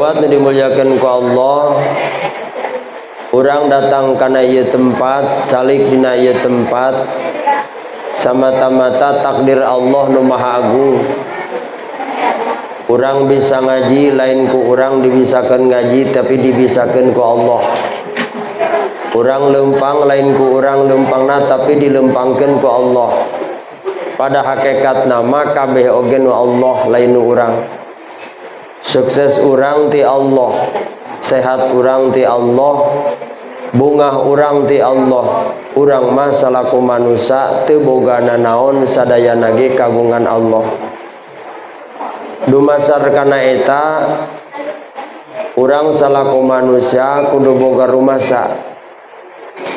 Akhwat nu dimuliakeun ku Allah, urang datang kana ieu tempat, calik dina ieu tempat, samata-mata takdir Allah nu Maha Agung. Urang bisa ngaji lain ku urang dibisakeun ngaji, tapi dibisakeun ku Allah. Urang lempang lain ku urang lempangna, tapi dilempangkeun ku Allah. Pada hakikat nama kabeh oge nu Allah, lain nu urang. Sukses urang ti Allah, sehat urang ti Allah, bungah urang ti Allah. Urang mah salaku manusia teu boga nanaon, sadayana ge kagungan Allah. Dumasar kana eta, urang salaku manusia kudu boga rumasa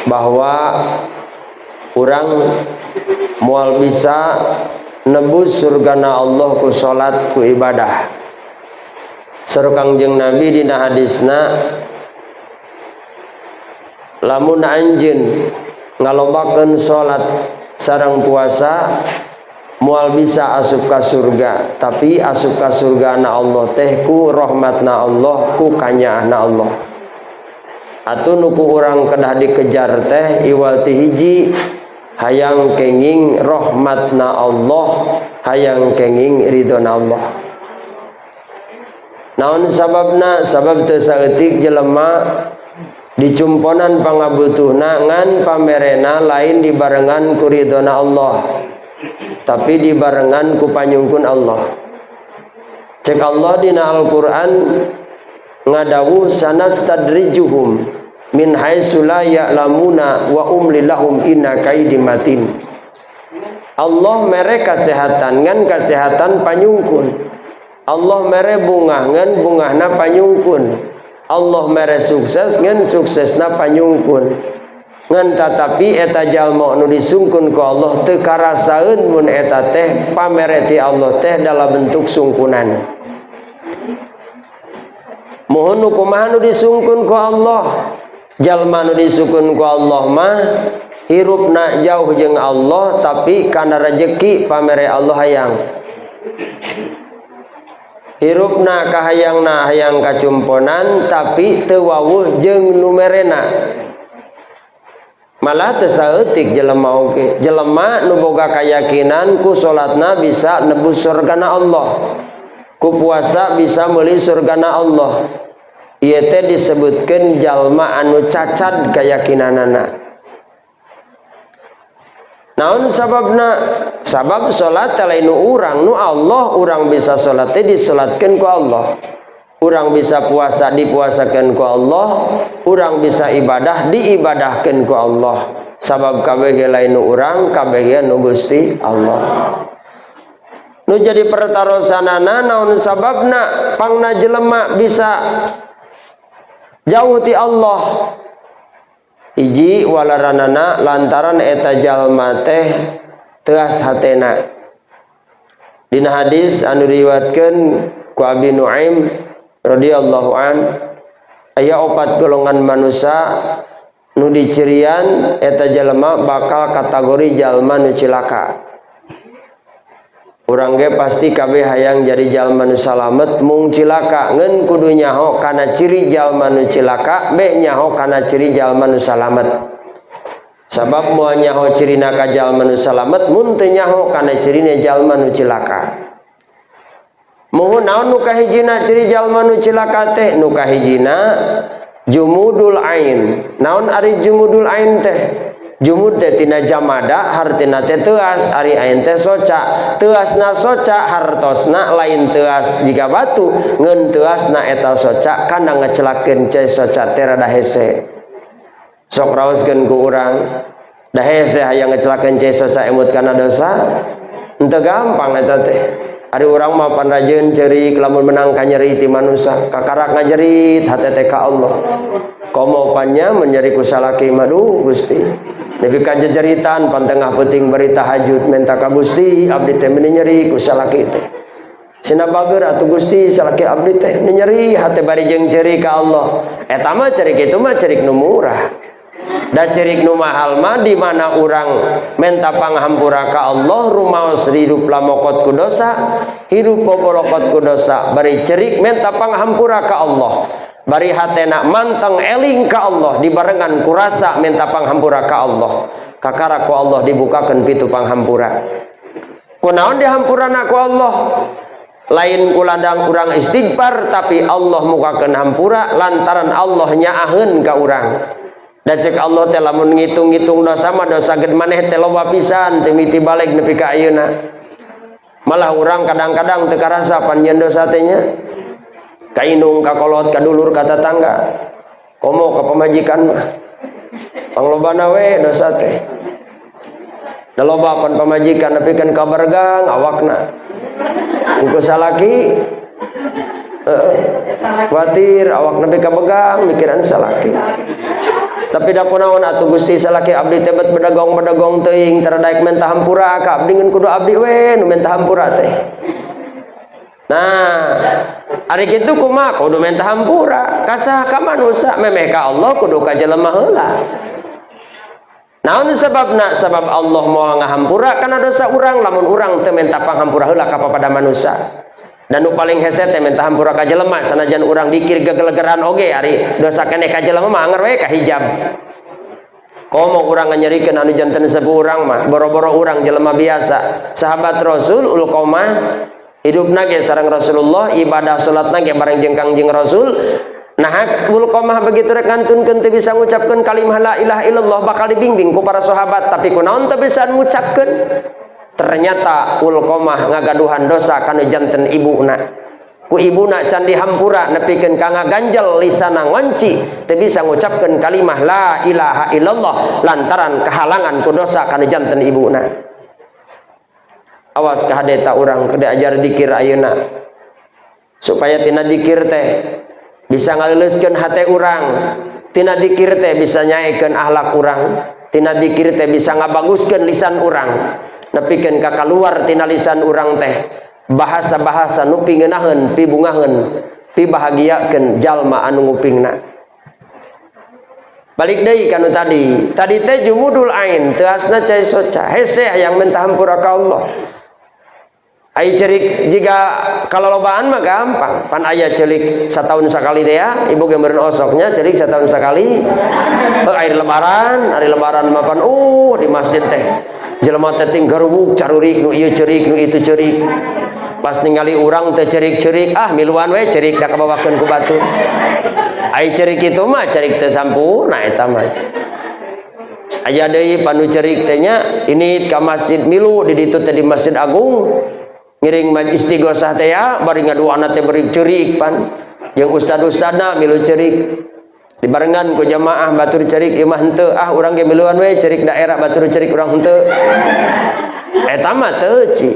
bahwa urang moal bisa nebus surgana Allah ku salat, ku ibadah. Saur Kangjeng Nabi dina hadisna, lamun anjeun ngalobakeun salat sareng puasa, moal bisa asup ka surga, tapi asup ka surga na Allah teh ku rahmatna Allah, ku kanyaahna Allah. Atuh nu ku urang kedah dikejar teh iwal ti hiji, hayang kenging rahmatna Allah, hayang kenging ridhona Allah. Naon sababna? Sabab teu saeutik jelema dicumponan pangabutuhna, ngan pamerena lain dibarengan ku ridhona Allah, tapi dibarengan ku panyungkun Allah. Cek Allah dina Al-Qur'an ngadawuh, sanastadrijuhum min haitsu la ya'lamuna wa umli lahum inna kaidi matin. Allah mere kesehatan, ngan kesehatan panyungkun. Allah mere bungah, ngan bungahna panyungkun. Allah mere sukses, ngan suksesna panyungkun. Ngan tatapi eta jalma nu disungkun ku Allah teu karasaeun mun eta teh pamere ti Allah teh dalam bentuk sungkunan. Mohon, nu kumaha nu disungkun ku Allah? Jalma nu disungkun ku Allah mah hirupna jauh jeung Allah, tapi kana rejeki pamere Allah hayang. Hirupna kahayangna hayang kacumponan, tapi teu wawuh jeung nu merena. Malah teu saeutik jelema oge, jelema nu boga keyakinan ku salatna bisa nebus surgana Allah, ku puasa bisa meuli surgana Allah, ieu teh disebutkeun jalma anu cacat keyakinanana. Naon sababna? Sabab salat lain nu urang, nu Allah. Urang bisa salat teh disalatkeun ku Allah, urang bisa puasa dipuasakeun ku Allah, urang bisa ibadah diibadahkeun ku Allah. Sabab kabeh lain nu urang, kabeh nu Gusti Allah. Nu jadi pertarosanana, naon sababna pangna jelema bisa jauh ti Allah? Hiji walaranana, lantaran eta jalma teh teas hatena. Dina hadis anu diriwayatkeun ku Abi Nuaim radhiyallahu an, aya opat golongan manusia nu dicirian eta jalma bakal kategori jalma nu cilaka. Urang ge pasti kabeh hayang jadi jalma nu salamet mung cilaka, ngan kudu nyaho kana ciri jalma nu cilaka, beh nyaho kana ciri jalma nu salamet. Sabab moal nyaho cirina ka jalma nu salamet mun teu nyaho kana cirina jalma nu cilaka. Muhun, naon nu kahijina ciri jalma nu cilaka teh? Nu kahijina, jumudul ain. Naon ari jumudul ain teh? Jumud teh tina jamada, hartina teh teuas, ari ain teh soca. Teuasna soca hartosna lain teuas jiga batu, ngeun teuasna eta soca kana ngecelakeun cai soca teh rada hese. Sok raoskeun ku urang, da hese hayang ngecelakeun cai soca emut kana dosa, henteu gampang eta teh. Ari urang mah pan rajin ceurik lamun menang kanyeri ti manusia, kakarak ngajerit hate teh ka Allah. Komo pannya menyeri ku salaki mah, duh Gusti. Nepi ka jejeritan pan tengah peuting bari tahajud minta ka Gusti, abdi teh meuni nyeri ku salaki teh. Sina bager atuh Gusti, salaki abdi teh nyeri hate bari jeung ceurik ka Allah. Eta mah ceurik, itu mah ceurik nu murah. Da cerik nu mahal mah di mana urang menta panghampura ka Allah, rumaos hidup lamokot ku dosa, hidup bobolokot ku dosa, bari cerik menta panghampura ka Allah, bari hatena manteng eling ka Allah, dibarengan kurasa menta panghampura ka Allah, kakara ku Allah dibukakeun pitu panghampura. Kunaon dihampurana ku Allah? Lain ku ladang urang istighfar, tapi Allah mukakeun hampura lantaran Allah nyaaheun ka urang. Da cek Allah teh, lamun ngitung-ngitung dosa mah, dosa ged maneh teh loba pisan ti balig nepi ka ayeuna. Malah urang kadang-kadang teu karasa pan nyieun dosa teh nya. Ka indung, ka kolot, ka dulur, ka tatangga. Komo ka pamajikan mah. Panglobana we dosa teh. Da loba pan pamajikan nepikeun ka bergang awakna. Ku salaki khawatir awak nepi ka begang mikiran salaki. Tapi da kunaon atuh, Gusti, salaki abdi teh bet bedegong-bedegong teuing, tara daek menta hampura ka abdi, ngan kudu abdi we nu menta hampura teh. Nah, ari kitu kumaha? Kudu menta hampura ka saha? Ka manusa. Memeh ka Allah kudu ka jelema heula. Naon sababna? Sabab Allah moal ngahampura kana dosa urang lamun urang teu menta panghampura heula ka papada manusa. Dan nu paling hese teh menta hampura ka jelema, sanajan urang dikir gegelegeran oge, ari dosa keneh ka jelema mah anger we kahijab. Komo urang nganyerikeun anu janten sepuh urang mah, boro-boro urang jelema biasa. Sahabat Rasul Ulqamah hidupna ge sareng Rasulullah, ibadah salatna ge bareng jeung Kangjeng Rasul. Nah, Ulqamah begitu rek ngantunkeun teu bisa ngucapkeun kalimah la ilaha illallah, bakal dibimbing ku para sahabat, tapi kunaon teu bisa ngucapkeun? Ternyata Ulqamah ngagaduhan dosa kanu janten ibuna. Ku ibuna can dihampura nepikeun ka ngaganjel lisana, ngonci, teu bisa ngucapkeun kalimah la ilaha illallah lantaran kehalangan ku dosa kanu janten ibuna. Awas kahadeta urang keur diajar dikir ayeuna, supaya tina dikir teh bisa ngaleuleuskeun hate urang, tina dikir teh bisa nyaekeun akhlak urang, tina dikir teh bisa ngabaguskeun lisan urang, nepikeun ka kaluar tina lisan urang teh bahasa-bahasa nu pingeunaheun, pibungaheun, pibahagiakeun jalma anu ngupingna. Balik deui kanu tadi. Tadi teh jumudul ain, teuasna cai soca, hese hayang minta hampura ka Allah. Ai cerik jika kalolobaan mah gampang. Pan aya cerik setahun sekali teh ya, ibu ge meureun osoknya cerik setahun sekali. Air lebaran, hari lebaran mah pan di masjid teh jelema teh ting garubuk carurik, nu ieu cerik, nu itu cerik. Pas ningali urang teh cerik-cerik, ah miluan we cerik, da kabawakeun ku batur. Ai cerik itu mah cerik teh sampurna eta mah. Aya deui panu cerik teh nya, ini ka masjid milu di ditu teh, di Masjid Agung ngiring istighosah teh ya, bari ngaduana teh bari cerik pan. Jeung ustad-ustadna milu cerik. Dibarengan ku jamaah batur cerik, ieu mah henteu, ah urang ge miluan we cerik, daerah batur cerik, urang henteu. Eta mah teu ci.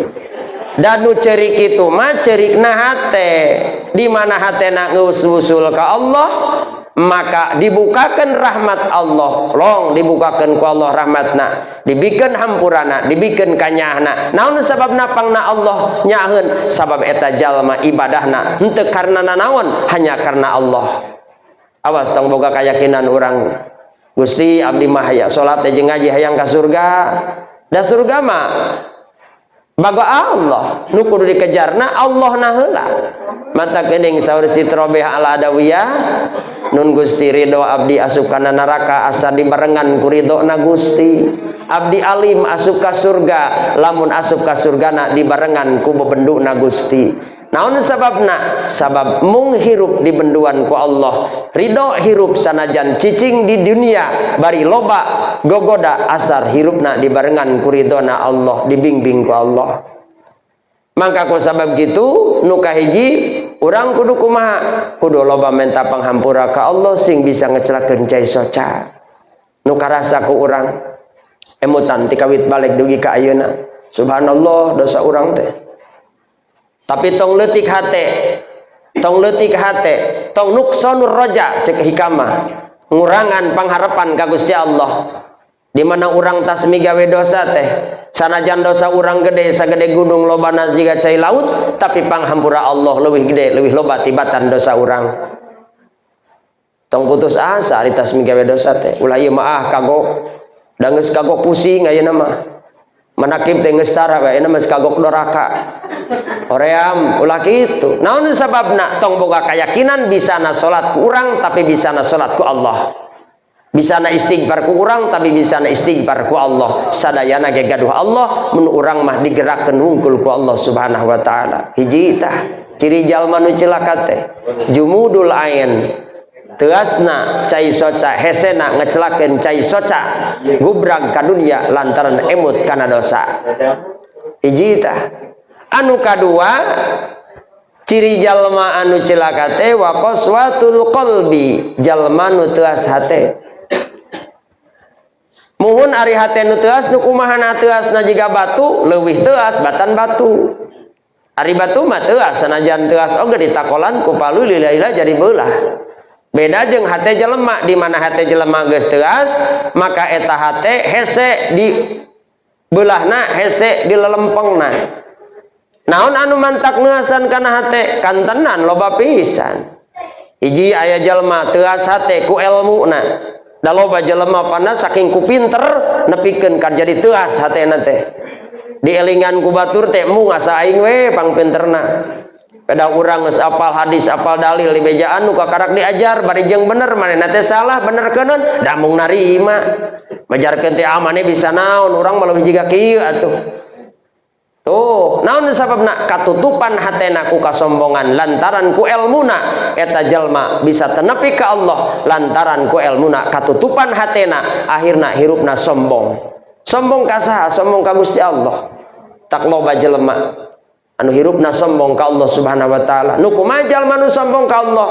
Dan nu cerik itu mah cerikna hate. Di mana hatena geus wusul ka Allah, maka dibukakan rahmat Allah, long dibukakan ku Allah rahmatna, dibikeun hampurana, dibikeun kanyahna. Naon sababna pangna Allah nyaheun? Sabab eta jalma ibadahna henteu karena nanaon, hanya karena Allah. Awas tong boga keyakinan urang, Gusti, abdi mah hayang salat jeung ngaji, hayang ka surga. Da surga mah bago Allah, nu kudu dikejarna Allah na heula. Mata geuning saur Siti Robiah Al Adawiyah, "Nun Gusti, ridho abdi asup kana neraka asa dibarengan ku ridho na Gusti. Abdi alim asup ka surga lamun asup ka surgana dibarengan ku bebenduna Gusti." Naon sababna? Sabab mung hirup di benduan ku Allah, ridho hirup sanajan cicing di dunia bari loba gogoda, asar hirupna dibarengan ku ridhona Allah, dibimbing ku Allah. Mangka ku sabab gitu, nu kahiji urang kudu kumaha? Kudu loba menta panghampura ka Allah sing bisa ngecelakeun cai soca nu karasa ku urang emutan ti kawit balig dugi ka ayeuna. Subhanallah, dosa urang teh. Tapi tong leutik hate, tong leutik hate, tong nuksonur roja, cek hikamah, ngurangan pangharapan ka Gusti Allah. Di mana urang tas migawe dosa teh, sanajan dosa urang gede sagede gunung, lobana jiga cai laut, tapi panghampura Allah leuwih gede, leuwih loba tibatan dosa urang. Tong putus asa ari tas migawe dosa teh. Ulah ieu mah ah kagok. Da geus kagok pusing ayeuna mah. Manakib teh geus tara we, ayeuna mah kagok doraka. Hoream ulah kitu. Naon sababna? Tong boga keyakinan bisa na salat ku urang, tapi bisa na salat ku Allah. Bisa na istighfar ku urang, tapi bisa na istighfar ku Allah. Sadayana ge gaduh Allah, mun urang mah digerakkeun wungkul ku Allah Subhanahu wa taala. Hiji tah ciri jalma nu cilaka teh jumudul ain, teasna cai soca, hesena ngecelakeun cai soca, gubrag ka dunya lantaran emut kana dosa. Hiji tah. Anu kadua, ciri jalma anu cilaka teh wa qaswatul qalbi, jalma nu teuas hate. Muhun, ari hate nu teuas nu kumaha? Teuasna jiga batu, leuwih teuas batan batu. Ari batu mah teuas, sanajan teuas oge ditakolan ku palu lila-lila jadi beulah. Beda jeung hate jelema, di mana hate jelema geus teuas, maka eta hate hese di beulahna, hese di lelempengna. Naon anu mantak neuasan kana hate? Kantenan loba pisan. Hiji, aya jelema teuas hate ku elmuna. Da loba jelema panas saking ku pinter nepikeun ka jadi teuas hatena teh. Dielingan ku batur teh mung asa aing we pangpinterna. Pada urang geus apal hadis, apal dalil, di bejaan nu kakarak diajar bari jeung bener, manehna teh salah benerkeuneun, da mung narima. Majarkeun teh, ah, maneh bisa naon, urang mah leuwih jiga kieu atuh. Tuh, naon sababna? Katutupan hatena ku kasombongan lantaran ku elmuna. Eta jalma bisa tenepi ka Allah lantaran ku elmuna, katutupan hatena, akhirna hirupna sombong. Sombong ka saha? Sombong ka Gusti Allah. Tak loba jelema anu hirupna sombong ka Allah Subhanahu wa taala. Nu kumaha jalma nu sombong ka Allah?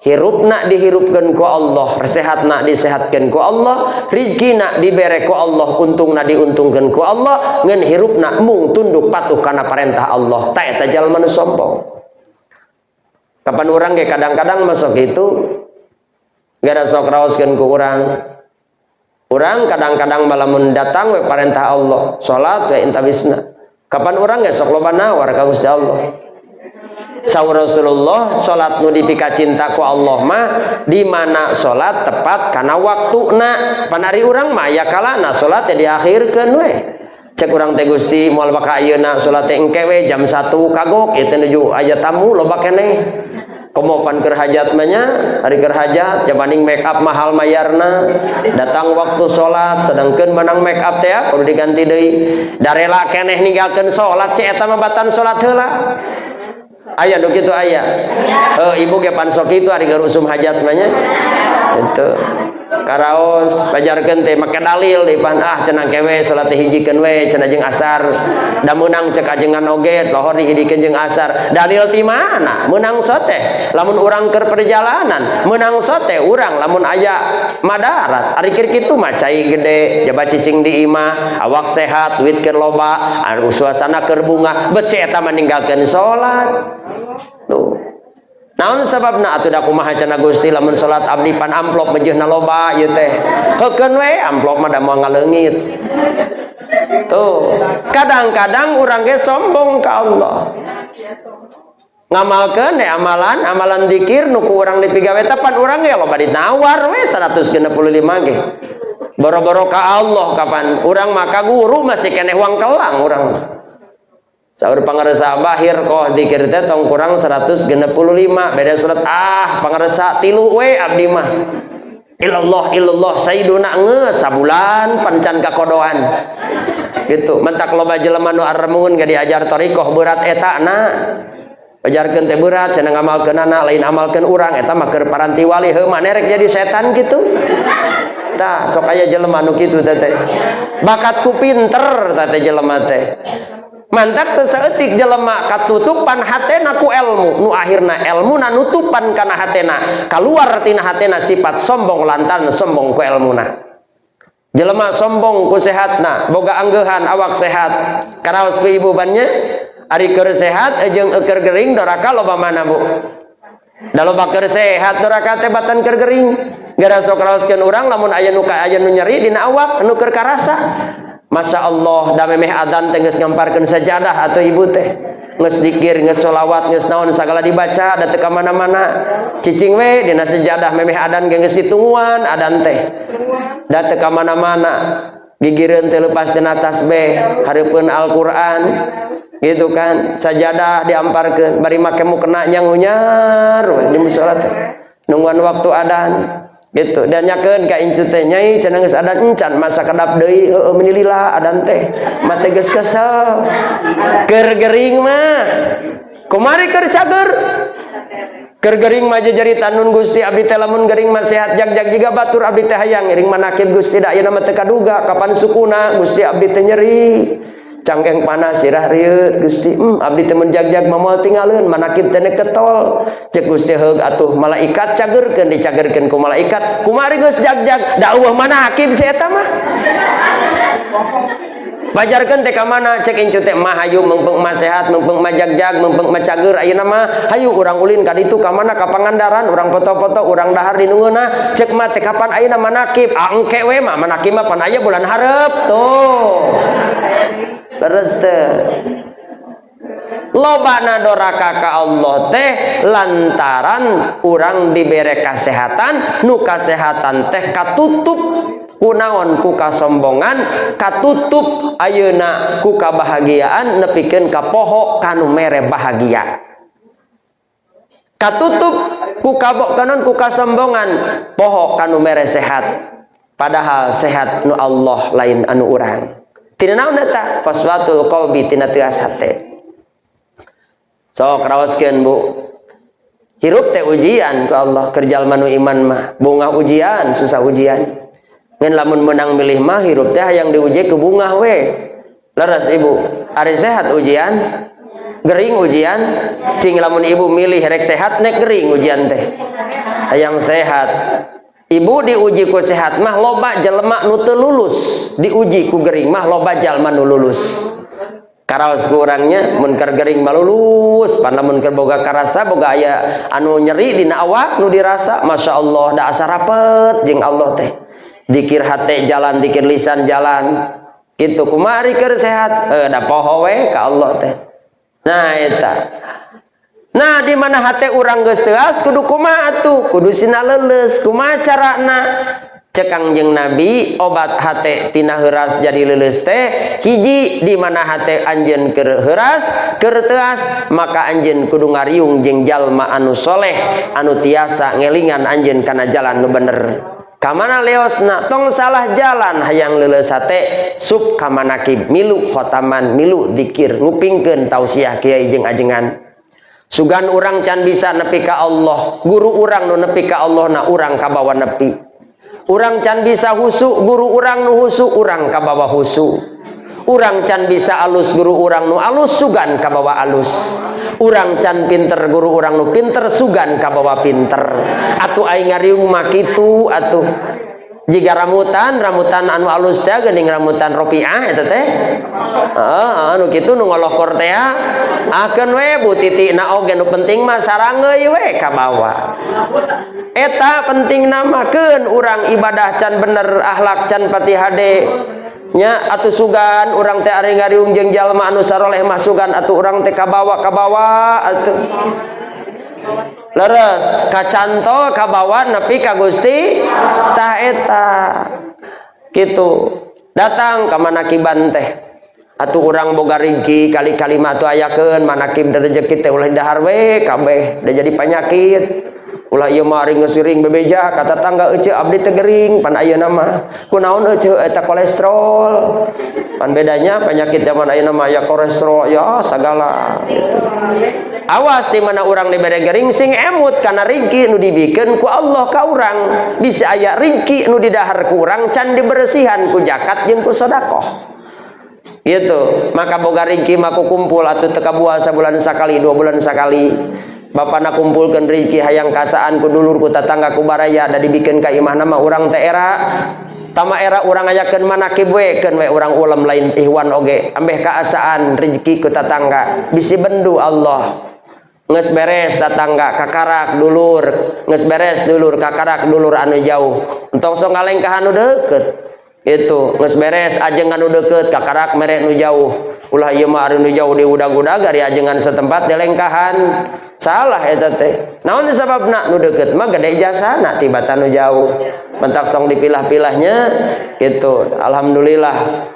Hirupna dihirupkeun ku Allah, sehatna disehatkeun ku Allah, rizkina dibere ku Allah, untungna diuntungkeun ku Allah, ngan hirupna mung tunduk patuh kana perintah Allah. Ta eta jalma nu sombong. Kapan urang ge kadang-kadang masuk itu gara sok raoskeun ku urang. Urang kadang-kadang malamun datang we perintah Allah, salat we intawisna. Kapan urang ge sok loba nawar ka Gusti Allah. Saur Rasulullah, salat nu dipika cinta ku Allah mah di mana salat tepat kana waktuna. Pan ari urang mah aya kalana salat teh diakhirkeun we. Cek urang teh, Gusti, moal baka ayeuna, salat teh engke we jam 1, kagok ieu teh nuju aya tamu loba keneh. Komo pan keur hajat mah nya, ari keur hajat jabanding make up mahal mayarna. Datang waktu salat, sedangkeun menang make up teh kudu diganti deui. Da rela keneh ninggalkeun salat si eta mah batan salat heula. Aya nu kitu aya. Heuh, ibu ge pan sok kitu ari keur usum hajat mah nya. Itu. Karaos pajarkeun teh make dalil di pan, ah, cenah kewe salat teh hijikeun we cenah jeung asar. Da meunang cek ajengan oge lohor dihijikeun jeung asar. Dalil ti mana? Meunang sote lamun urang keur perjalanan, meunang sote urang lamun aya madarat. Ari keur kitu mah cai gede, jaba cicing di imah, awak sehat, duit keur loba, anu suasana keur bunga, bet si eta mah ninggalkeun salat. Tuh. Naon sababna atuh? Da kumaha cenah Gusti, lamun salat abdi pan amplop mejeuhna loba ieu teh. Heukeun we amplop mah, da moal ngaleungit. Tuh, kadang-kadang urang ge sombong ka Allah. Ngamalkeun we amalan, amalan dikir nu ku urang dipigawe teh, pan urang ge loba ditawar we 165 ge. Boro-boro ka Allah, kapan urang mah ka guru masih keneh wangkelang urang. Saur pangarsa Abah, hirqoh dikir teh tong kurang 165. Beda surat, ah, pangarsa tilu we abdi mah. Illallah, illallah sayyiduna, geus sabulan pancan kakodoan. Gitu. Mentak loba jelema nu aremungun ge diajar thariqoh berat eta na. Ajarkeun teh berat cenah, ngamalkeunana lain amalkeun urang, eta mah keur paranti wali. Heuh, maneh rek jadi setan gitu. Tah, sok aya jelema nu kitu teh teh. Bakat ku pinter teh jelema teh. Mantak teu saeutik jelema katutupan hatena ku elmu, nu akhirna elmuna nutupan kana hatena, kaluar tina hatena sifat sombong lantaran sombong ku elmuna. Jelema sombong ku sehatna, boga anggeuhan awak sehat. Karaos ku ibu bannya, ari keur sehat jeung keur gering doraka loba mana, Bu? Da loba keur sehat doraka teh batan keur gering. Gara sok raoskeun urang lamun aya nu ka aya nu nyeri dina awak nu keur karasa. Masya Allah, da memeh adan teh geus ngamparkeun sajadah atau ibu teh. Geus dikir, geus sholawat, geus naon sagala dibaca, da teu ka mana-mana. Cicing we dina sejadah, memeh adan ge geus ditungguan adan teh. Da teu ka mana-mana. Gigireun teu lepas tina tasbih, hareupeun Al-Qur'an gitu kan. Sajadah diamparkeun, bari make mukena nyangunyar we di musala teh. Nungguan waktu adan gitu. Dan nyakeun ka incu teh, "Nyai, cenah geus adan encan, masa kedap deui?" "Heueuh, meuni lila adan teh." Mate geus kesel. Keur gering mah kumari, keur cager. Keur gering mah jejeritan, "Nun Gusti, abdi teh lamun gering mah sehat jag-jag jiga batur, abdi teh hayang ngiring manakib Gusti, da ayeuna mah teu kaduga kapan sukuna Gusti, abdi teh nyeri cangkeng panas, sirah rieut Gusti. Abdi teh mun jag-jag mah moal tinggaleun manakib teh ketol." Cek Gusti, "Heug atuh, malaikat cagerkeun." Dicagerkeun ku malaikat. Kumari geus jag-jag, da euweuh manakib si eta mah. Pajarkeun teh ka mana? Cek incu teh, "Mah, hayu, meungpeung mah sehat, meungpeung mah jag-jag, meungpeung mah cager ayeuna mah, hayu urang ulin ka ditu." Ka mana? Ka Pangandaran. Urang foto-foto, urang dahar di nu ngeunah. Cek mah teh, "Kapan ayeuna manakib?" "Ah, engke we mah, manakib mah pan aya bulan hareup." Tuh, terus teh lobana doraka ka Allah teh lantaran urang dibere kasehatan, nu kasehatan teh katutup kunaon? Ku kasombongan. Katutup ayeuna ku kabahagiaan, nepikeun ka poho kanu mere bahagia. Katutup ku kabok kanon, ku kasombongan, poho kanu mere sehat, padahal sehat nu Allah, lain anu urang. Tina naon eta? Qaswatul qalbi, tina teuas hate. Sok raoskeun, Bu. Hirup teh ujian ku Allah. Keur jalma nu iman mah bungah ujian, susah ujian. Ngan lamun menang milih mah, hirup teh hayang diuji ke bungah we. Leres, Ibu? Ari sehat ujian, gering ujian. Cing, lamun Ibu milih rek sehat nek gering ujian teh? Hayang sehat. Ibu diuji ku sehat mah loba jelema nu teu lulus, diuji ku gering mah loba jalma nu lulus. Karaos ku urangnya, mun keur gering mah lulus, pan lamun keur boga karasa, boga aya anu nyeri dina awak nu dirasa, Masya Allah, da asa rapet jeung Allah teh. Dikir hate jalan, dikir lisan jalan gitu. Kumari keur sehat, eh, da poho we ka Allah teh. Nah, eta. Nah, di mana hate urang geus teuas, kudu kumaha atuh? Kudu sina leuleus. Kumaha carana? Cek Kangjeng Nabi, obat hate tina heuras jadi leuleus teh hiji, di mana hate anjeun keur heuras, keur teuas, maka anjeun kudu ngariung jeung jalma anu soleh, anu tiasa ngelingan anjeun kana jalan nu bener. Kamana leosna? Tong salah jalan. Hayang leuleus hate, sup ka manakib, milu khotaman, milu dikir, ngupingkeun tausiah kiai jeung ajengan. Sugan urang can bisa nepi ka Allah, guru urang nu nepi ka Allah na urang kabawa nepi. Urang can bisa husu, guru urang nu husu, urang kabawa husu. Urang can bisa alus, guru urang nu alus, sugan kabawa alus. Urang can pinter, guru urang nu pinter, sugan kabawa pinter. Atuh aing ngariung mah kitu atuh. Jika rambutan, rambutan anu alus teh geuning rambutan ropiah eta teh. Heeh, anu kitu nu ngolokor teh, akeun we bu titikna oge, nu penting mah sarangeuy we kabawa. Eta penting namakeun urang ibadah can bener, akhlak can pati hade nya, atuh sugan urang teh ari ngariung jeung jalma anu saroleh mah, sugan atuh urang teh kabawa kabawa atuh. Leres, kacantol, kabawa nepi ka Gusti. Tah, eta kitu. Datang ka manakiban teh atuh, urang boga ringki kali-kali mah atuh ayakeun manakib, rezeki teh ulah dahar we kabeh, da jadi penyakit. Ulah ieu mah, ari geus gering bebeja ka tetangga, "Ece, abdi teh gering pan ayeuna mah." "Kunaon, ece?" "Eta kolesterol." Pan bedanya penyakit zaman ayeuna mah aya kolesterol ya, sagala gitu. Awas, di mana urang dibere gering, sing emut kana ringki nu dibikeun ku Allah ka urang. Bisa aya ringki nu didahar ku urang can diberesihan ku zakat jeung ku sedekah gitu. Maka boga ringki mah ku kumpul atuh, teu kabuah sabulan sakali, 2 bulan sakali. Bapana kumpulkeun rizki hayang kasaan ku dulur, ku tatangga, ku baraya, da dibikeun ka imah nama urang teh era tama era urang ayakeun manakib we, keun we urang ulem, lain ihwan oge, ambeh kaasaan rezeki ku tatangga, bisi bendu Allah. Geus beres tatangga, kakarak dulur, geus beres dulur, kakarak dulur anu jauh. Entong sok ngalengkah anu deukeut. Itu geus beres ajengan nu deukeut, kakarak mere nu jauh. Ulah ieu mah ari nu jauh diudag-udag, ari ajengan setempat dilengkahan. Salah eta teh. Naon sababna? Nu deukeut mah gede jasana tibatan nu jauh. Mentak tong dipilah-pilahnya gitu. Alhamdulillah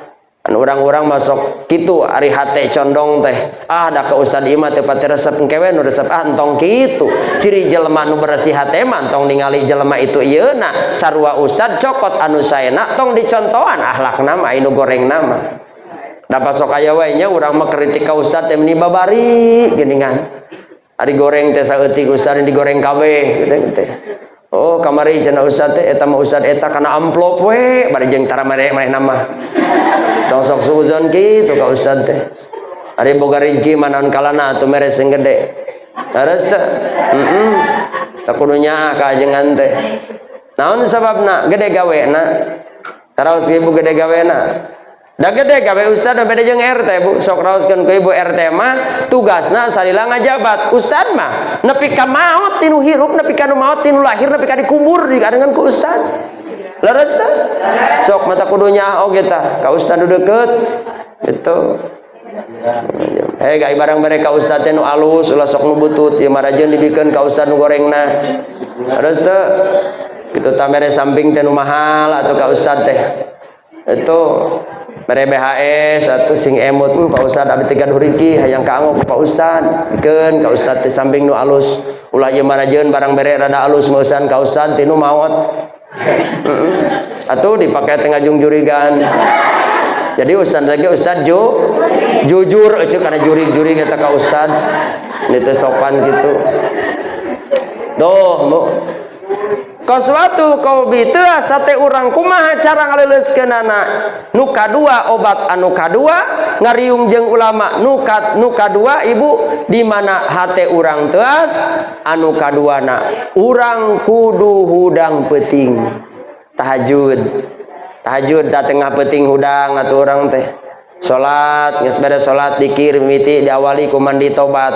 anu urang-urang masuk kitu, ari hate condong teh, ah, da ka ustad ieu mah teu pati resep, engke we nu resep. Ah, entong kitu. Ciri jelema nu bersih hate mah entong ningali jelema itu ieu na, sarua ustad cokot anu saena, tong dicontohan akhlakna mah, anu gorengna mah. Da sok aya we nya urang mah kritik ka ustad teh meni babari geuningan. Ari goreng teh saeutik, ustad digoreng kabeh gitu teh. Oh, kamari cenah ustad teh, eta mah ustad eta kana amplop we bari jeung tara mere manehna mah. Tong sok suuzon kitu ka ustad teh. Ari boga rezeki mah naon kalana atuh mere sing gede. Terus teh? Heeh. Teu kudu nyaah ka ajengan teh. Naon sababna? Gede gawena. Taraos ibu, gede gawena. Da gede gawe ustad beda jeung RT, Bu. Sok raoskeun ku ibu, RT mah tugasna salila ngajabat. Ustad mah nepi ka maot tinu hirup, nepi ka nu maot tinu lahir, nepi ka dikubur dikarengan ku ustad. Leres teh? Sok mata kudu nyaah oge tah ka ustad nu deukeut. Gitu. Hei, gai barang mere ka ustad teh nu alus, ulah sok nu butut, ieu marajeun dibikeun ka ustad nu gorengna. Leres teh? Kitu tah, mere samping teh nu mahal atuh ka ustad teh. Itu mere BHS atau sing emut, Pak Ustad, abdi teh gaduh riki hayang kaanggo ku Pak Ustad." Bikeun ka ustad teh samping nu alus. Ulah ieu marajeun barang bere rada alus meusan ka ustad tinu maot. Atuh dipake teh ngajung-jurigan. Jadi ustad lagi ustad jujur aja karena jurig-jurig eta ka ustad. Ini teh sopan gitu. Tuh, Bu. Qaswatul qalbi, teu sate urang, kumaha cara ngaleuleuskeunana? Nu kadua, obat anu kadua ngariung jeung ulama. Nu kadua, Ibu, di mana hate urang teuas, anu kaduana urang kudu hudang peuting tahajud. Tahajud da tengah peuting hudang atuh urang teh. Salat, geus beres salat, dikir mimiti, diawali ku mandi tobat.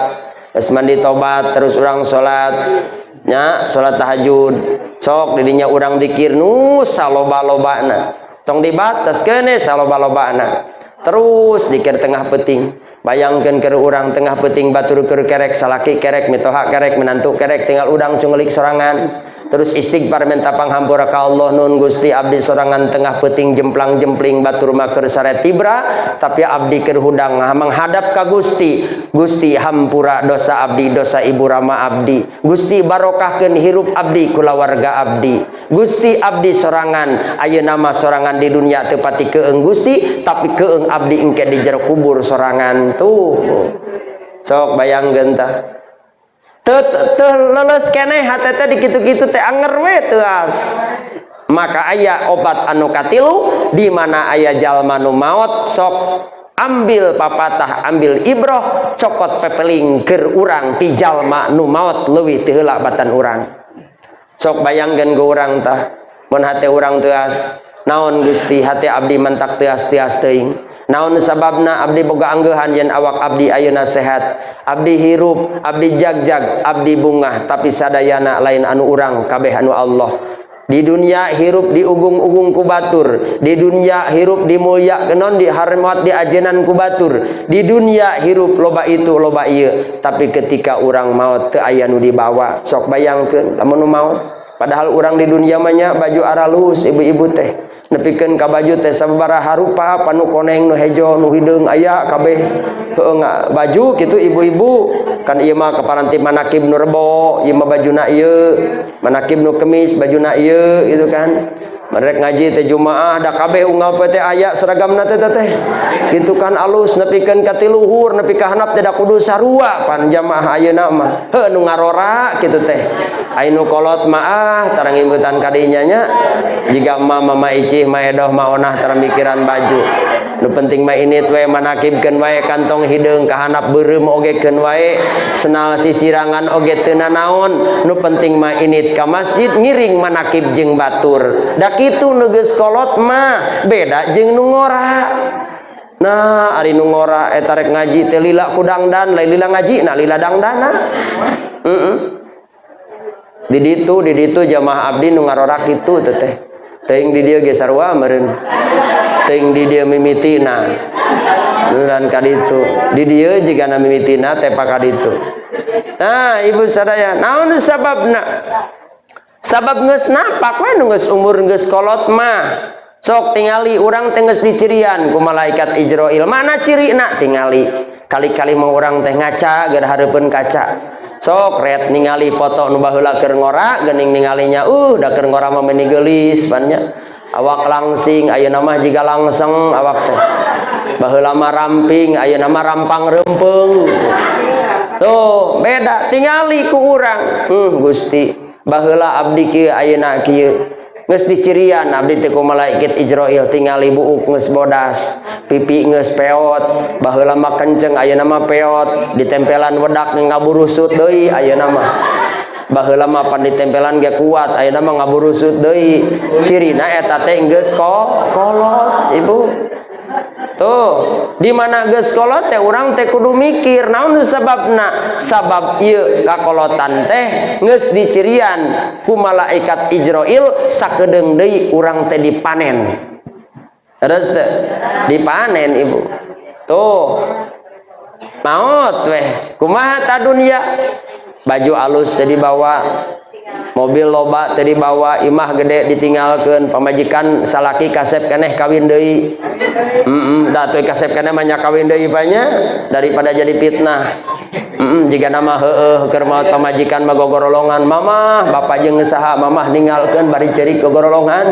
Geus mandi tobat, terus urang salat nya, salat tahajud. Sok didinya urang dikir nu saloba-lobana, tong dibatas kene, saloba-lobana terus dikir tengah peuting. Bayangkeun keur urang tengah peuting, batur keur kerek, salaki kerek, mitoha kerek, menantu kerek, tinggal udang cungelik sorangan, terus istighfar minta panghampura ka Allah, "Nun Gusti, abdi sorangan tengah peuting jemplang jempling, batur mah keur sare tibra, tapi abdi keur hudang menghadap ka Gusti. Gusti, hampura dosa abdi, dosa ibu rama abdi. Gusti, barokahkeun hirup abdi, kulawarga abdi. Gusti, abdi sorangan ayeuna mah, sorangan di dunia teu pati keung Gusti, tapi keung abdi engke di jero kubur sorangan." Tuh, sok bayangkeun tah. Teu teu leuleus keneh hate teh dikitu-kitu teh, anger we teuas. Maka aya obat anu katilu, di mana aya jalma nu maot, sok ambil papatah, ambil ibroh, cokot pepeling keur urang ti jalma nu maot leuwih ti heula batan urang. Sok bayangkeun ku urang tah, mun hate urang teuas, "Naon Gusti, hate abdi mantak teuas-teuas teuing? Naon sababna? Abdi boga anggehan yen awak abdi ayeuna sehat, abdi hirup, abdi jagjag, abdi bungah, tapi sadayana lain anu urang, kabeh anu Allah. Di dunia hirup diugung-ugung ku batur, di dunia hirup dimulya kenon, diharmat, diajenan ku batur, di dunia hirup loba itu loba ieu, tapi ketika urang maot teu aya nu dibawa." Sok bayangkeun lamun nu maot, padahal urang di dunia mah nya baju aralus, ibu-ibu teh nepikeun ka baju teh sababaraha rupa, panu koneng, nu hejo, nu hideung, aya kabeh. Heueuh, baju kitu ibu-ibu kan ieu mah kaparanti manakib nu rebo, ieu mah bajuna ieu, manakib nu kemis bajuna ieu gitu kan. Mereka ngaji teh Jumaah da kabeh unggal poe teh aya seragamna teh teh gitu kan, alus nepikeun ka tiluhur nepi ka handap teh, da kudu sarua pan jamaah ayeuna mah. Heuh, nu ngarora kitu teh, aya nu kolot mah, ah, tarang imbutan kadinya nya, jiga mama, mama icih, ma edoh, ma onah, tara mikiran baju. Nu penting mah ini we manakibkeun wae, kantong hideung ka handap beureum oge keun wae, senal sisirangan oge teu nanaon, nu penting mah init ka masjid ngiring manakib jeung batur. Da kitu nu geus kolot mah, beda jeung nu ngora. Nah, ari nu ngora eta rek ngaji teh lila ku dangdan, lain lila ngaji, nah lila dangdana. Di ditu jamaah abdi nu ngarora kitu teh. Teuing di dieu ge sarua meureun. Teuing di dieu mimitina. Dan kaditu. Di dieu jigana mimitina tepa kaditu. Nah, Ibu sadaya, naon sababna? Sabab geus napak we nu geus umur, geus kolot mah. Sok tingali, urang teh geus dicirian ku malaikat Ijroil. Mana cirina? Tingali. Kali-kali mau urang teh ngaca geus hareupeun kaca. Sok ret ningali foto nu baheula keur ngora, geuning ningalinya, da keur ngora mah meuni geulis pan nya. Awak langsing, ayeuna mah jiga langseng awak teh. Baheula mah ramping, ayeuna mah rampang reumpeung. Tuh, beda tingali ku urang. Gusti, baheula abdi kieu, ayeuna kieu. Geus dicirian abdi teh ku malaikat Ijroil, tingali buuk geus bodas, pipi geus peot, baheula mah kenceng, ayeuna mah peot, ditempelan wedak ngaburusut deui ayeuna mah. Baheula mah pan ditempelan ge kuat, ayeuna mah ngaburusut deui. Cirina eta teh geus kolot, Ibu. Tuh, di mana geus kolot teh urang teh kudu mikir naon sababna? Sabab ieu kakolotan teh geus dicirian ku malaikat Ijroil, sakedeung deui urang teh dipanen. Terus teh dipanen, Ibu. Tuh. Maot weh, kumaha ta dunya? Baju alus teh dibawa, mobil loba teh dibawa, imah gede ditinggalkeun, pamajikan salaki kasep keneh kawin deui. Da atuh kasep keneh mah nya kawin deui banyak daripada jadi fitnah. Jiga nama heueuh keur maot pamajikan mah gogorolongan, "Mamah, bapak jeung saha mamah ninggalkeun?" Bari ceurik gogorolongan.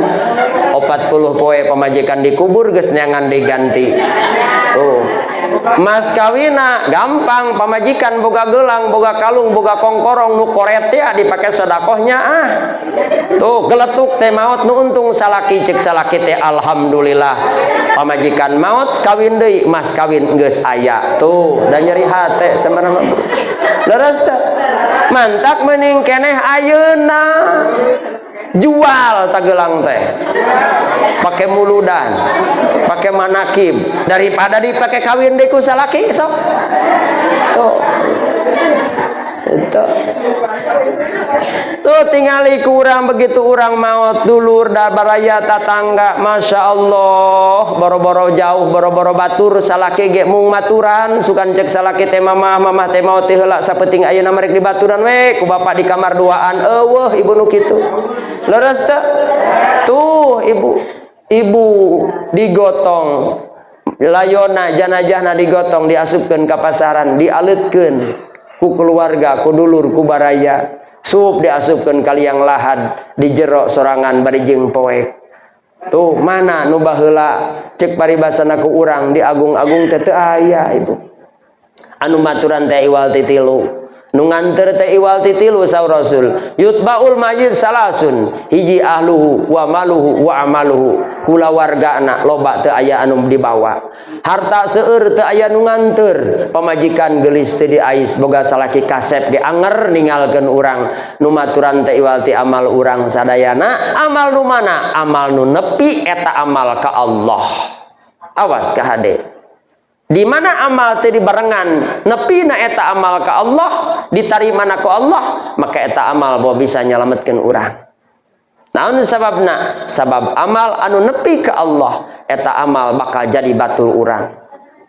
40 poe pamajikan dikubur geus neangan diganti. Tuh. Mas kawina gampang, pamajikan boga gelang, boga kalung, boga kongkorong nu koret ya dipake sodakohnya ah. Tuh geletuk teh maot, nu untung salaki, cek salaki teh alhamdulillah pamajikan maot, kawin deui, mas kawin geus aya. Tuh dan nyeri hate sebenarnya. Leres teh? Mantak mending keneh ayeuna jual tagelang teh pakai muludan, pakai manakib, daripada dipakai kawin deui ku salaki. Sok tuh, itu tuh tingali kurang begitu urang maot, dulur da baraya tatangga, masya Allah, boro-boro jauh, boro-boro batur, salaki ge mung maturan. Sugan cek salaki teh, "Mamah, mamah teh maot teh heula sapenting ayeuna merek dibaturan we ku bapak di kamar duaan." Eueuh, Ibu, nu kitu. Leres teh? Tuh, Ibu, Ibu digotong layona, janajahna digotong, diasupkeun ka pasaran, dialeutkeun ku keluarga, ku dulur, ku baraya, sup diasupkeun ka liang lahad di jero sorangan bari jeung poek. Tuh, mana nu baheula cek paribasana ku urang diagung-agung teh? Teu aya, Ibu. Anu maturan teh iwal ti tilu, nu nganter teh iwal ti tilu. Saur Rasul, yutbaul mayyit salasun, hiji ahluhu wa maluhu wa amaluhu. Kulawargana loba teu aya anu dibawa, harta seueur teu aya nu nganter, pamajikan geulis teu diais, boga salaki kasep ge anger ninggalkeun urang. Nu maturan teh iwal ti amal urang sadayana. Amal nu mana? Amal nu nepi eta amal ka Allah. Awas ka hade, di mana amal teh dibarengan nepi na eta amal ka Allah, ditarima na ku Allah, maka eta amal bahwa bisa nyelametkeun urang. Naon sababna? Sabab amal anu nepi ka Allah eta amal bakal jadi batur urang.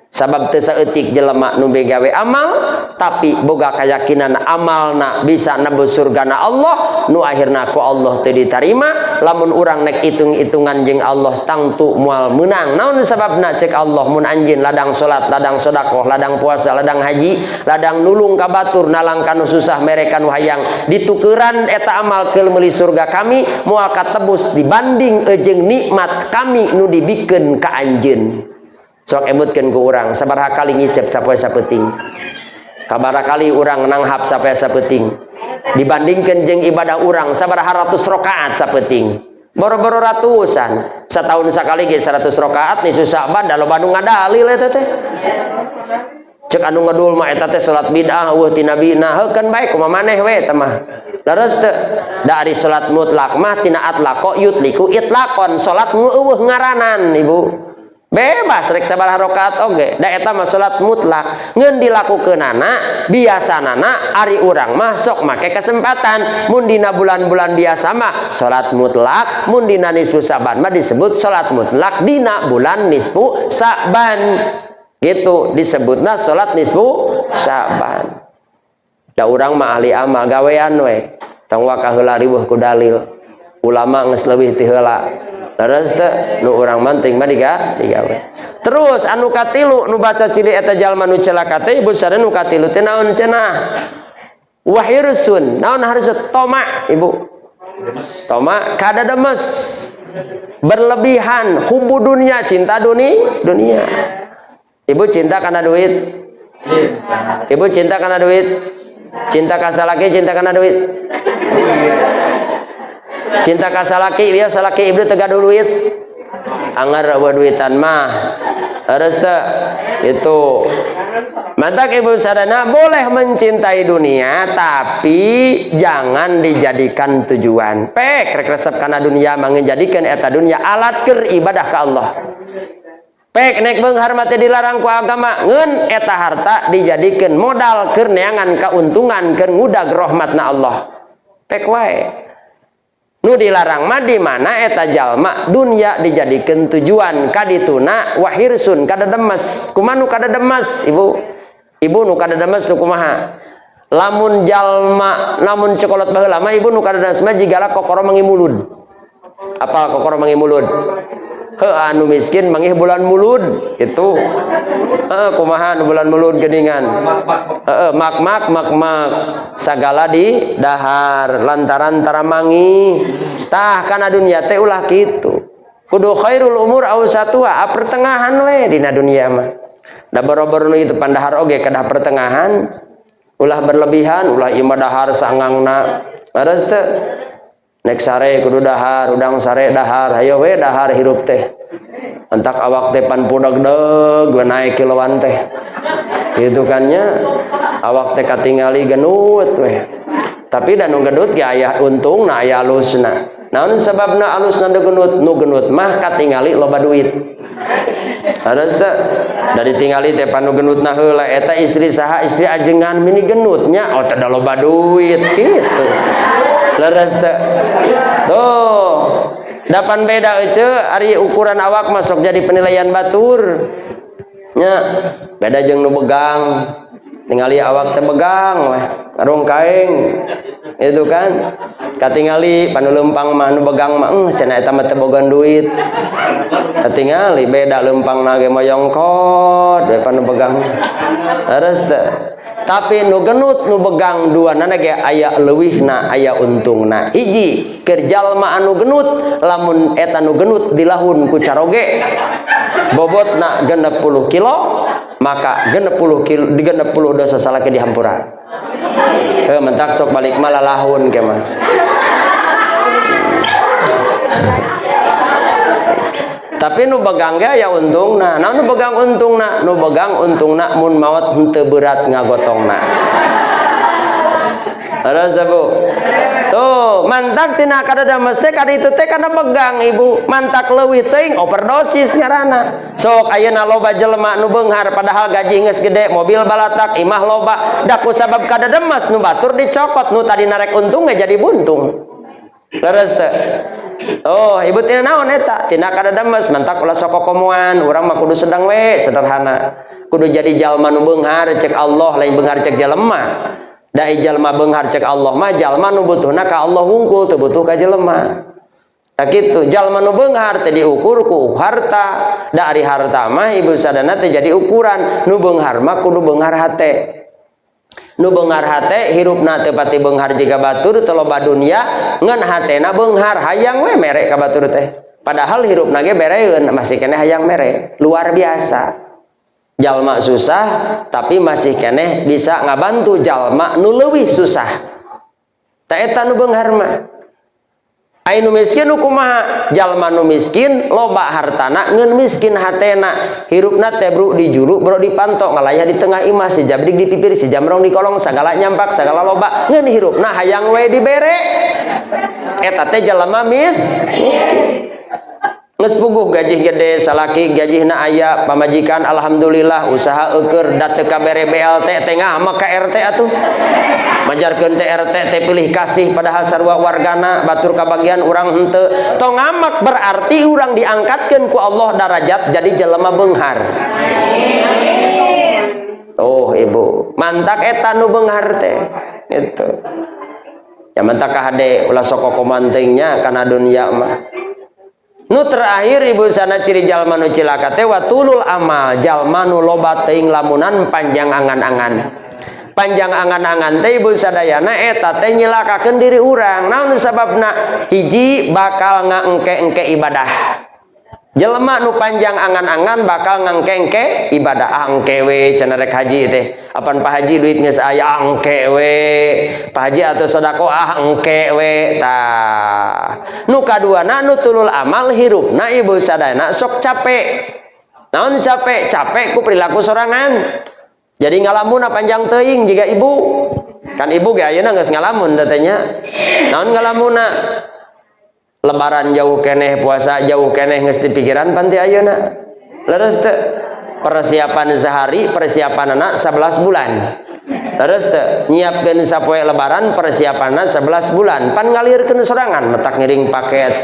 Sabab teu saeutik jelema nu gawe amal tapi boga keyakinan amalna bisa nebus surgana Allah, nu akhirna ku Allah teu ditarima. Lamun urang nek hitung-hitungan jeung Allah, tangtu moal meunang. Naon sababna? Cek Allah, mun anjeun ladang salat, ladang sedekah, ladang puasa, ladang haji, ladang nulung ka batur, nalang kanu susah, mere kanu hayang, ditukeran eta amal keur meuli surga kami, moal katebus dibanding jeung nikmat kami nu dibikeun ka anjeun. Sok emutkeun ku urang, sabaraha kali ngicep sapoe sapeuting, kabaraha kali urang nanghap sapoe sapeuting, dibandingkeun jeung ibadah urang sabaraha ratus rakaat sapeuting. Boro-boro ratusan, setahun sekali ge 100 rakaat nih susah ban da loba nu ngadalil eta teh. Cek anu ngedul mah eta teh salat bid'ah, eueuh ti nabina. Heukeun bae, kumaha maneh we eta mah. Leres teu? Da ari salat mutlak mah tina atlaqa yutliku itlaqon, salat nu eueuh ngaranan, Ibu. Bebas rek sabaraha rakaat oge, da eta mah salat mutlak. Ngeun dilakukeunana biasanana ari urang mah sok make kesempatan. Mun dina bulan-bulan biasa mah salat mutlak, mun dina nisfu Sa'ban mah disebut salat mutlak dina bulan nisfu Sa'ban. Gitu disebutna salat nisfu Sa'ban. Da urang mah ahli amal gawean we. Tong waka heula riweuh ku dalil. Ulama geus leuwih ti heula. Leres teu nu urang manting mah digawe. Terus anu katilu nu baca ciri eta jalma nu celaka teh ibu sadaya nu katilu teh naon cenah? Wahirsun. Naon harus toma ibu? Toma kadademes. Berlebihan hubu dunia, cinta dunia. Ibu cinta karena duit. Ibu cinta karena duit. Cinta ka salaki, cinta karena duit. Cinta ka salaki, dia salaki ibu teu gaduh duit. Angger euweuh duitan mah. Harus teu? Itu. Mantak ibu sadana boleh mencintai dunia tapi jangan dijadikan tujuan. Pek rek resep kana dunia menjadikan eta dunia alat keur ibadah ka Allah. Pek nek beunghar mah teh dilarang ku agama, ngeun eta harta dijadikeun modal keur neangan kauntungan keur ngudag rahmatna Allah. Pek wae. Nu dilarang mah di mana eta jalma dunia dijadikeun tujuan kadituna wahirsun kadademes. Kumaha nu kadademes ibu? Ibu nu kadademes nu kumaha? Lamun jalma lamun cekolot baheula mah ibu nu kadademes mah jigala kokoro mangi mulud. Apal kokoro mangi mulud? Heuh anu miskin mangih bulan mulud itu. Heeh kumaha nu bulan mulud geuningan. Heeh mak mak mak mak sagala di dahar lantaran tara mangi. Tah kana dunia teh ulah kitu. Kudu khairul umur awsatuha, pertengahan we dina dunia mah. Da boro-boro nu itu pandahar oge kedah pertengahan. Ulah berlebihan, ulah imah dahar sangangna. Leres teu? Nek sare kudu dahar, udang sare dahar, hayo we dahar hirup teh. Entak awak teh pan pudeg-deg we naik kiloan teh. Gitu kan nya, awak teh katingali genut we. Tapi da nu gendut ge aya untungna, aya alusna. Naon sababna alusna nu genut? Nu genut mah katingali loba duit. Harus teu? Da ditingali teh pan nu genutna heula eta istri saha, istri ajengan mini genutnya, oh teh da loba duit gitu. Leres teu? Tuh. Dapan beda ece ari ukuran awak masuk jadi penilaian batur. Nya, beda jeung nu begang. Tingali awak teh begang weh, ngarung kaeng. Itu kan. Katingali panu lempang mah nu begang mah cenah eta mah teu boga duit. Katingali beda lempang na ge moyongkot we panu begang. Leres teu? Tapi nu genut nu begang duanana ge aya leuwihna aya untungna. Hiji keur jalma anu genut lamun eta nu genut dilahun ku caroge bobotna 60 kilo maka 60 kilo di 60 dosa salaki dihampura. Heuh mentak sok balik mah lalahun ke mah. Tapi nu begang ge aya untungna. Naon nu begang untungna? Nu begang untungna mun maot henteu berat ngagotongna. Leres Bu. Tuh, mantak tina kadademes teh kaditu teh kana begang ibu. Mantak leuwih teuing overdosis ngaranna. Sok ayeuna loba jelema nu beunghar padahal gaji geus gede, mobil balatak, imah loba. Da ku sabab kadademes nu batur dicokot, nu tadi narek untung ge jadi buntung. Leres teu? Oh, ibu tina naon eta? Tina kadademes, mantak ulah sok kokomoan, urang mah kudu sedang we, sederhana. Kudu jadi jalma nu beunghar cek Allah, lain beunghar cek jelema. Da jalma beunghar cek Allah mah jalma nu butuhna ka Allah wungkul, teu butuh ka jelema. Tah kitu, jalma nu beunghar teh diukur ku harta. Da ari harta mah ibu sadana teh jadi ukuran. Nu beunghar mah kudu beunghar hate. Nu beunghar hate hirupna teu pati beunghar jiga batur teu loba dunia ngan hatena beunghar hayang we mere ka batur teh. Padahal hirupna ge bereun masih keneh hayang mere. Luar biasa. Jalma susah tapi masih keneh bisa ngabantu jalma nu leuwih susah. Ta eta nu beunghar mah. Ai nu miskin nu kumaha? Jalma nu miskin loba hartana ngeun miskin hatena. Hirupna teh bro di juru bro di panto ngalayah di tengah imah si jabrik di pipir si jamrong di kolong sagala nyampak sagala loba ngeun hirupna hayang we dibere. Eta teh jalma miskin. Geus puguh gaji gede, salaki gajihna aya, pamajikan alhamdulillah, usaha eueur da teu kabere BLT teh, ngambek ka RT atuh. Majarkeun teh RT teh pilih kasih, padahal sarua wargana, batur kabagian, urang henteu. Tong ngambek, berarti urang diangkatkeun ku Allah darajat jadi jelema beunghar. Oh ibu, mantak eta nu beunghar teh gitu. Ya mantak kahade ulah sok komantingnya kana dunya mah. Nu terakhir, ibu sana, ciri jalma nu cilaka teh wa tulul amal, jalma nu loba teuing lamunan, panjang angan-angan. Panjang angan-angan teh, ibu sadayana, eta teh nyilakakeun diri urang. Naon sababna? Hiji, bakal ngaengke-engke ibadah. Jelema nu panjang angan-angan bakal ngangke-engke ibadah. Ah, engke we cenah rek haji teh. Apan Pak Haji duit geus aya, ah, engke we. Pak Haji atau sedekah, ah, engke we. Tah. Nu kaduana, nu tulul amal, hirupna, ibu sadayana, sok capek. Naon capek? Capek ku perilaku sorangan. Jadi ngalamun panjang teuing jiga ibu. Kan ibu ge ayeuna geus ngalamun teh nya. Naon ngalamunna? Lebaran jauh keneh, puasa jauh keneh, geus dipikiran pan ti ayeuna. Leres teu? Persiapan sehari, persiapanana 11 bulan. Leres teu? Nyiapkeun sapoe lebaran, persiapanna 11 bulan. Pan ngalirkeun sorangan, matak ngiring paket.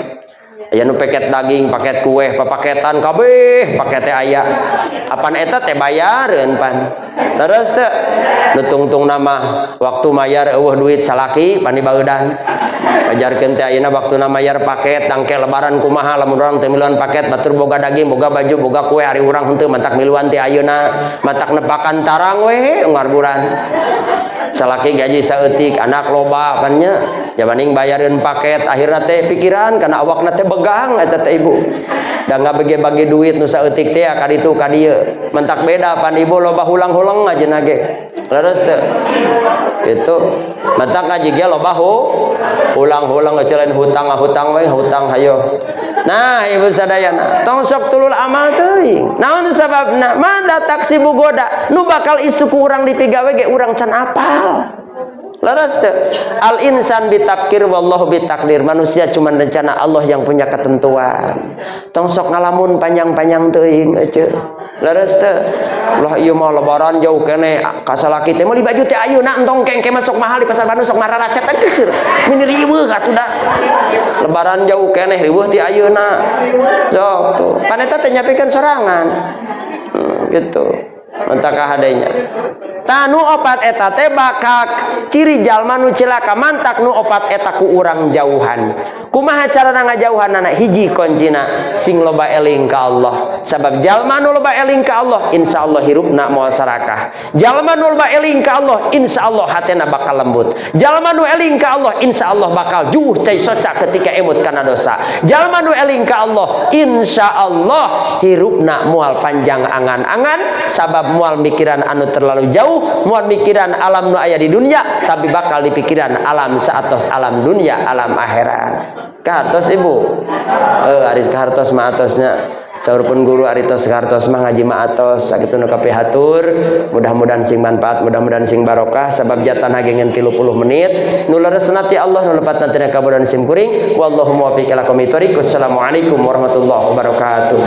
Aya nu paket daging, paket kue, papaketan kabeh, paket teh aya. Apan eta teh bayareun pan. Leres teu? Nu tungtung nama waktu mayar euweuh duit salaki pan dibeudan. Ajarkeun teh ayeuna waktuna mayar paket, tangke lebaran kumaha lamun urang teu miluan paket? Batur boga daging, boga baju, boga kue, ari urang henteu, matak miluan teh ayeuna, matak nepakan tarang we unggal bulan. Salaki gaji saeutik, anak loba pan nya. Jabaning bayareun paket akhirna teh pikiran kana awakna teh begang eta teh, ibu. Da ngabagi-bagi duit nu saeutik teh ka ditu ka dieu. Mentak beda pan ibu loba hulang-huleng aja ge. Leres teu? Itu matak ngaji ge loba hulang-huleng, lain hutang, hutang we, hutang hayo. Nah, ibu sadayana, tong sok tulul amal teuing. Naon sababna? Madza taksibu ghoda, nu bakal isuk ku urang dipigawe ge urang can apal. Leres teu? Al insan bitafkir wallahu bitakdir. Manusia cuma rencana, Allah yang punya ketentuan. Tong sok ngalamun panjang-panjang teuing ece. Leres teu? Lah ieu mah lebaran jauh keneh, kasalaki teh meuli baju teh ayeuna, entong kengke masuk mahal di pasar Bandung sok mararacet teh. Mini riweuh atuh dah. Lebaran jauh keneh, riweuh ti ayeuna. Sok tuh. Pan eta teh nyapikeun sorangan. Gitu. Mantak kahadenya. Tah, nu opat eta teh bakal ciri jalma nu cilaka. Mantak nu opat eta ku urang jauhan. Kumaha carana ngajauhan? Anak hiji kuncina, sing loba eling ka Allah, sabab jalma nu loba eling ka Allah insyaallah hirupna moal sarakah. Jalma nu loba eling ka Allah insyaallah hatena bakal lembut. Jalma nu eling ka Allah insyaallah bakal juh cai soca ketika emut kana dosa. Jalma nu eling ka Allah insyaallah hirupna moal panjang angan-angan, sabab moal mikiran anu terlalu jauh, moal mikiran alam nu aya di dunia, tapi bakal dipikiran alam saatos alam dunia, alam akhirat. Kahartos, ibu? Eh, ari kahartos mah atosnya. Saur pun guru, ari tos kahartos mah ngaji mah atos. Sakitu nu kapihatur, mudah-mudahan sing manfaat, mudah-mudahan sing barokah, sabab jatan hagengen 30 menit. Nu leresna ti Allah, nu lepatna tina kabodohan sim kuring. Wallahu muwaffiq ila aqwamit thoriq. Wassalamualaikum warahmatullahi wabarakatuh.